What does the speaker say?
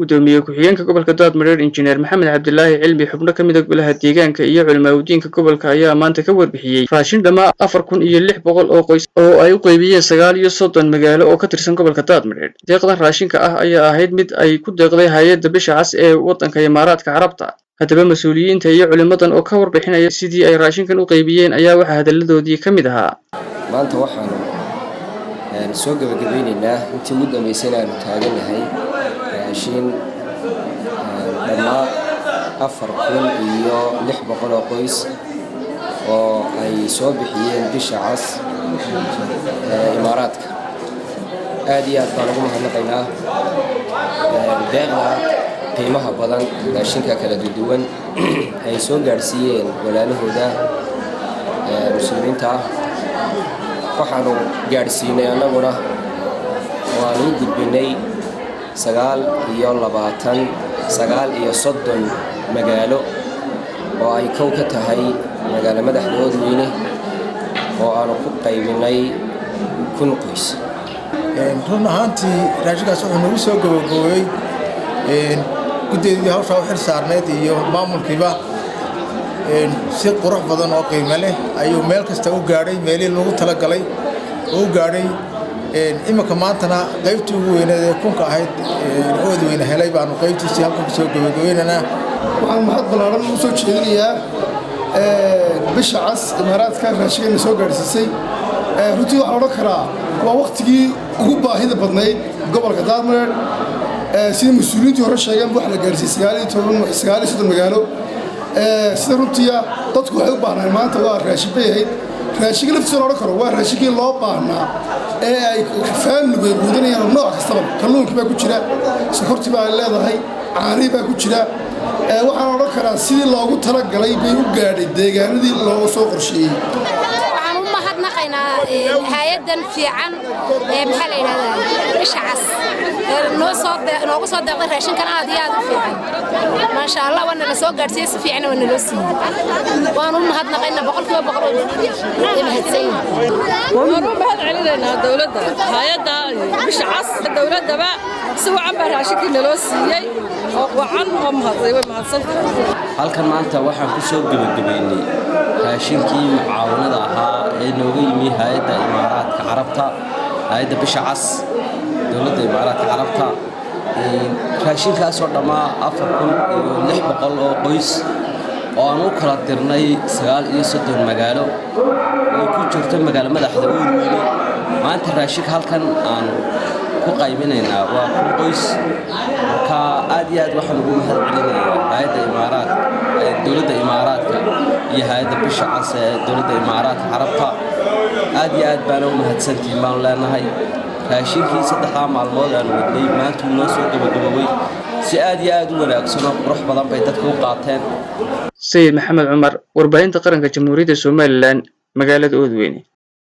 Gudoomiye ku-xigeenka gobolka Daadmareer, Injineer Maxamed Cabdilaahi Cilmi, xubno ka mid a golaha deegaanka iyo culimaaudiinka gobolka ayaa maanta ka warbixiyey raashin dhammaa 4600 oo qoys oo ay u qaybiyeen 39 magaalo oo ka tirsan gobolka Daadmareer. Deeqdan raashinka ah ayaa ahayd mid ay ku deeqday hay-adda Bisha Cas ee waddanka Imaaraadka Carabta. Haddaba, mas-uuliyiinta iyo culimadan oo ka warbixinaya sidii ay raashinkan u qaybiyeen ayaa waxaa hadalladoodii ka mid ahaa: Maanta waxaanu soo gebagabeyneynaa, intii ugu dambeysayna aanu taaganahay, raashin dhammaa 4600 oo qoys oo ay soo bixiyeen Bisha Cas ee Imaaraadka. Aad iyo aad baan ugu mahadnaqaynaa deeqda qiimaha badan, raashinka kala duwan ay soo gaadhsiiyeen walaalahooda muslimiinta ah. Waxaanu gaadhsiinay annaguna oo aan u gudbinay 29, 39 magaalo oo ay kow ka tahay magaalo madaxda Oodweyne, oo aanu ku qaybinay 1000 qoys. Run ahaantii, raashinkaas wuxuu nagu soo gabagooyey guddeedii hawshaa u xil saarnayd iyo maamulkiiba. Si qurux badan oo qiimo leh ayuu meel kasta u gaadhay, meelihii lagu talagalay oo u gaadhay. Iminka maantana qaybtii ugu weyneed ee 1000-ka ahayd Oodweyne helay baanu qaybtiisii halkan kusoo gabagooynaynaa. Waxaan mahad ballaaran u soo jeedinayaa Bisha Cas Imaaraadka raashinkana soo gaadhsiisay. Runtii waxaa la odhan karaa waa wakhtigii ugu baahida badnayd gobolka Daadmareer. Sida mas-uuliyiintii hore sheegeen, waxa la gaadhsiiyey 39 magaalo. Sida runtiia dadku waxay u baahnaan maanta waa raashin bay ahayd. Raashinka laftiisa la odhan karo waa raashinkii loo baahnaa ee ay faamiligu ay quudanayaan oo nooc kastaba, kalluunkii baa ku jira, sokortii baa leedahay, caanihii baa ku jira. Waxaan odhan karaa sidii loogu talagalay bay u gaadhay deegaanadii looga soo qorsheeyey. Waxaan u mahadnaqaynaa hay-addan fiican ee, maxaa la yidhahdaa, Bisha Cas noogu soo deeqday raashinkan aad iyo aad u fiican. Maasha Allah, waa nala soo gaadhsiiyey, si fiican waa naloo siiyey. Waan u mahadnaqaynaa 100% way mahadsan yihiin. Waan u mahad celinaynaa dowladda, hay-adda Bisha Cas, dowladdaba. Si wacan baa raashinkii naloo siiyey oo wacan oo mahadlay, way mahadsantahay. Halkan maanta waxaan ku soo gebagabaynay raashinkii mucaawanada ahaa ee nooga yimi hay-adda Imaaraadka Carabta, hay-adda Bisha Cas, dowladda Imaaraadka Carabta. Raashinkaasoo dhammaa 4600 oo qoys oo aan u kala dirnay 39 magaalo oo ku jirto magaalo madaxda Oodweyne. Maanta raashinka halkan aan ku qaybinaynaa waa 1000 qoys. Marka aad iyo aad waxaan ugu mahad celinayaa hay-adda Imaaraadka, dowladda Imaaraadka iyo hay-adda Bisha Cas ee dowladda Imaaraadka Carabta. Aad iyo aad baana u mahadsantihiin baanu leenahay. Raashinkii saddexdaa maalmood aan wadnay maantuu noo soo gabagabowey. Si aad iyo aad u wanaagsan oo qurux badan bay dadka u qaateen. Sayid Maxamed Cumar, warbaahinta qaranka Jamhuuriyadda Somaliland, magaalada Oodweyne.